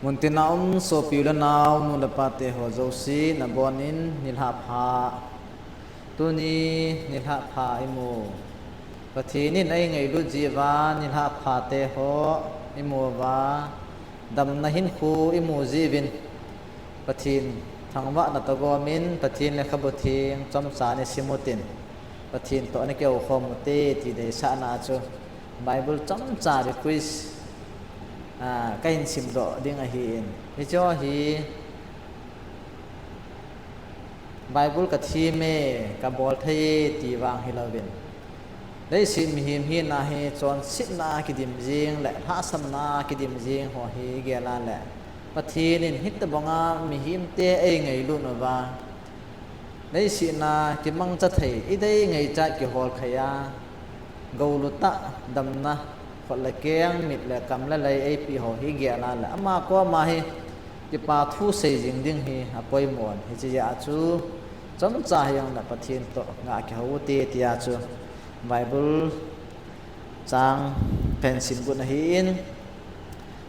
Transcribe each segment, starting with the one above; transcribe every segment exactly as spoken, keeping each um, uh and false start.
Muntina um sopi u le nao, nu le pa te ho jouse, nabon in nilhah pha. Tuni nilhah pha imu. Pathen in eingailut jiuva nilhah pha te ho imu uva, damna hinkho imu jiuvin, Pathen thangvahna toh gom in, Pathen lekhabu theng chomcha ana sim utin, Pathen toh ana kihou khom ute ti deisahna chu Bible chomcha request, ah, kahin simdoh ding ahin. Hiche hi Bible kathem e, kabol thei e ti vang hilouvin, leiset mihem hina hi chonsetna a kidim jing le lhahsamna a kidim jing ho hi gel a le, Pathen in hitobanga mihemte eingailut uva, leiset a kimangcha thei, idei ngaichat kihol khaiya, gou lutah damna, khut le keng, mit le kam le lei eipeh ho hi gel a le, ama koma hi kipa thu sei jing ding hi apoimo in, hiche jeh a chu chomcha hijongle Pathen toh ngah kihou ute tia chu Bible chang kahin simgot ahin,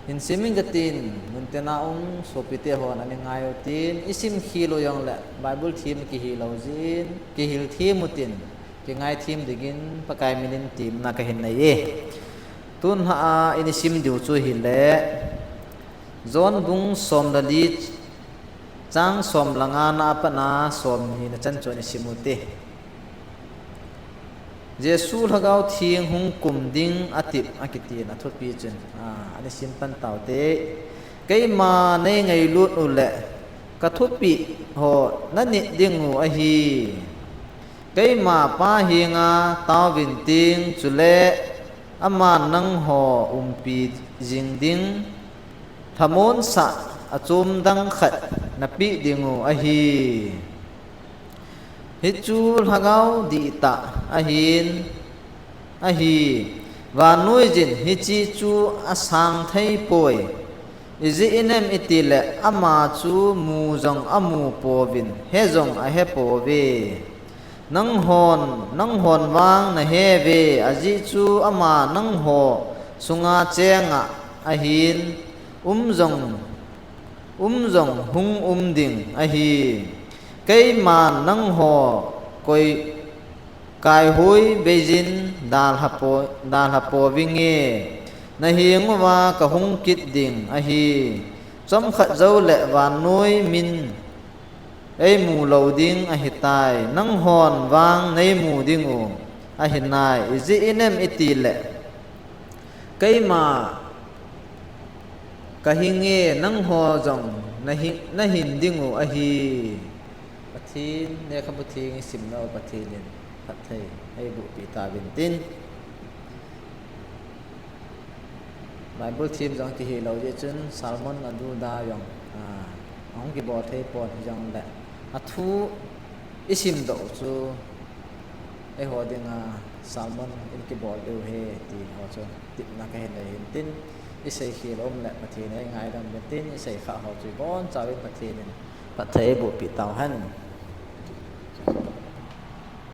hin sim inge katin, muntina um sopite hon ana ngai utin, isim khel u jongle Bible them kihil lou jeh in, kihil them utin, kingai them dingin Pakai min in temna kahin nei e. Tun lhah a ina sim diu chu hile, John bung som le li, chang som le nga na a pat a som ni na chan chu ana sim ute. Jesu Lhagao Theng hung kum ding atep akitin athupi chun, a, ana sim pan taute. Keima neingailut u le kathupeh ho nanit ding u ahi. Keima Pa henga taovin ting, chule aman nangho umpi jing ding lhamonsah achom dang khat napeh ding u ahi. Hichu lhagao dihtah ahin, ahi. Vannoiyin hiche chu asang theipoi. Ijeh inem itile ama chu mu jong amu pouvin, he jong ahe pouve. Nanghon, nanghon vang naheuve, ajeh chu ama nangho sunga chenga ahin, um jong, um jong hung um ding ahi. Keiman nangho koi, kaihoi beiyin dalha po, dalha pouvinge, nahenguva kahung kit ding ahi. Chomkhat joule vannoi min eimu lou ding ahitai, nanghon vang neimu dingu ahinai, ijeh inem itile keima kahinge, nangho jong nahi, nahin dingu ahi. Pathen lekhabu theng isimnau Pathen in phatthei eibohpeh tauvin tin. Bible them jong kihil lou jeh chun sermon aduda jong, a, ahung kibol thei pon hijongle, athu isimdoh chu eiho dinga sermon in kibol diu ahi ti ho chu tepna kahin nei hin tin, isei khel umle Pathen in eingaidam uvin tin, isei khah ho chu ibonchauvin Pathen in phatthei eibohpeh tauhen.